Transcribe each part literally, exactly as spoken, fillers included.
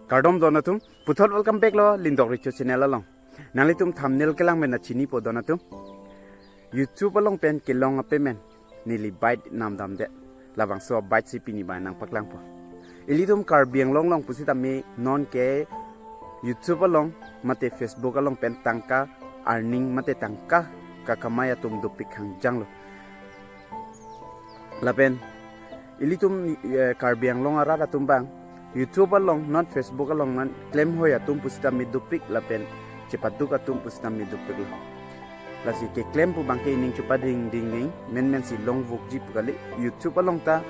Kardom don atum, puthot welcome back lo Lindok Recho channel along. Nanglitum thumbnail kelang pen chinipo don atum. YouTube along pen kelong apemen neli bike namdamde. Labangso bike si pini bang nangpaklangpo. Ilitum Karbi Anglong along pusitame non ke YouTube along mate Facebook along pen tangka earning mate tangka kakamai atum dopik hangjang lo. Lapen ilitum, eh, Karbi Anglong arat atum bang YouTube along non Facebook along non klemhoi atum pusitame dopik lapen chepaduk atum pusitame dopik lo. Lasi keklem pu bangke ining chupading ding ding menmen si longvokji pu kali. YouTube along ta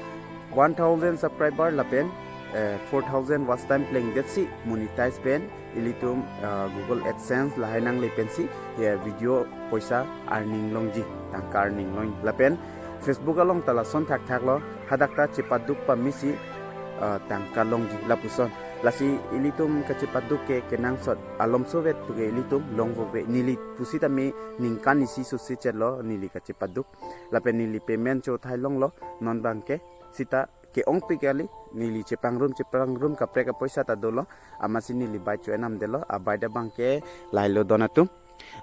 one thousand subscriber lapen, eh, four thousand watch time plengdet si monetize pen ilitum, eh, Google AdSense lahai nangle pensi ya video poisa earning longji, tangka earning long. Lapen Facebook along ta lason thakthak lo, hadak ta chepaduk pamisi, eh, tangka longji lapuson. Lasi ilitum kachepaduk ke kenangsot alomso vet puke ilitum longvokve. Neli pusitame ningkan isi susi chet lo neli kachepaduk. Lapen neli payment cho thai longlo, non bangke sita ke-ongpik kali, neli chepangrum chepangrum kaprek apoisa ta dolo, amatsi neli bike cho enamdelo, abike abangke lahelo don atum.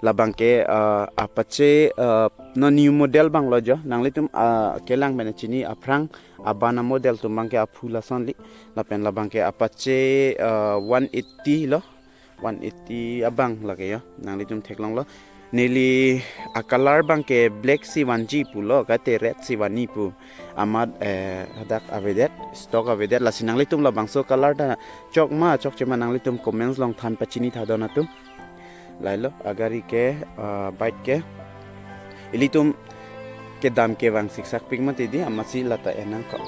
Labangke, eh, Apache, eh, non new model bang lo jo, nanglitum, ah, kelang pen chini aphrang, abana model atum bangke aphu lasonli, lapen labangke Apache, eh, one eighty lo, one eighty abang lake yo, nanglitum theklonglo. Neli a-color bangke black si vanji pulo, kate red si vani pu. Amat, eh, hadak avedet, stock avedet, lasi nanglitum labangso color ta chokma chokchema nanglitum comments along than pachini tha don atum. Lahelo, agari ke, ah, bike ke. Ilitum kedam kevang siksak pik mati di, amatsi lata enangkok.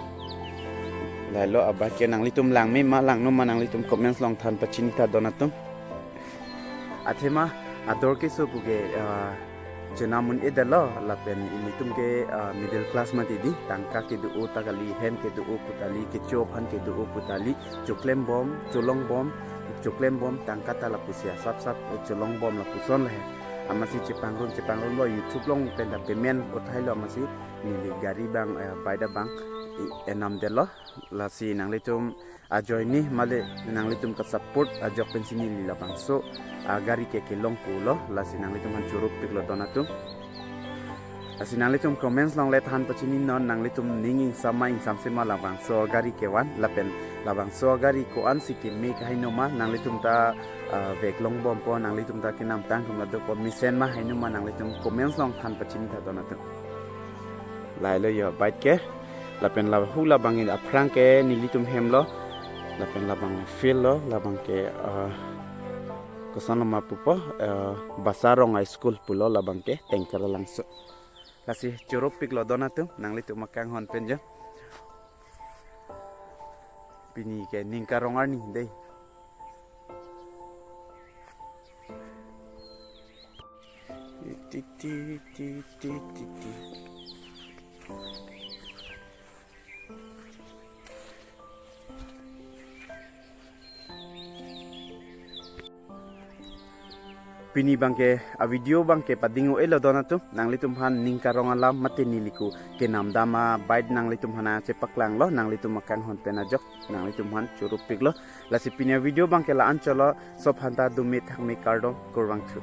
Lahelo, abike nanglitum langme ma langno ma nanglitum comments along than pachini tha don atum. Athema ador keso puke, ah, chenam un-edetlo lapen ilitum ke, ah, middle class mati di, tangka kedo-o ta kali, hem kedo-o pu ta kali, kecho aphan kedo-o pu ta kali, choklem bom, cholong bom, choklem bom, tangka ta lapusi asap sap, eh, cholong bom lapuson le. Amatsi chepangrum chepangrum lo, YouTube along pen ta payment uthai lo, amatsi neli gari bang, eh, bike abang i enamdelo. Lasi nanglitum ajoine male nanglitum kasupport ajok pensi neli labangso agari ke kelong pulo, lasi nanglitum aphan chorop piklo don atum. Lasi nanglitum comments along le than pachini non, nanglitum ning ingsam ma ingsamse ma labangso agari kevan, lapen labangso agari ko-ansi keme kahaino ma, nanglitum ta, ah, veklong bompo, nanglitum ta kenamtang atum ta dopo, mesen ma haino ma, nanglitum comments along than pachini tha don atum. Lahelo yo bike ke, lapen la hula bangin aphrang ke nelitum hem lo, lapen labang field lo, labangke, ah, koson lo ma pupo, eh, Basarong High School pulo labangke, Tengkaralangso. Lasi chorop piklo don atum, nanglitum akanghon pen jo. Pini ke ningkarong arni dei. Ti, ti, ti, ti, ti, ti. Pini bangke a-video bangke pading-o-elo don atum, nanglitum aphan ningkarong alam mate neli ko kenamdam abike nanglitum aphan chepaklanglo, nanglitum akanghon pen ajok nanglitum aphan chorop piklo. Lasi pini a-video bangke la-an cholo, sop aphanta dome thakme, kardom, kurvangthu.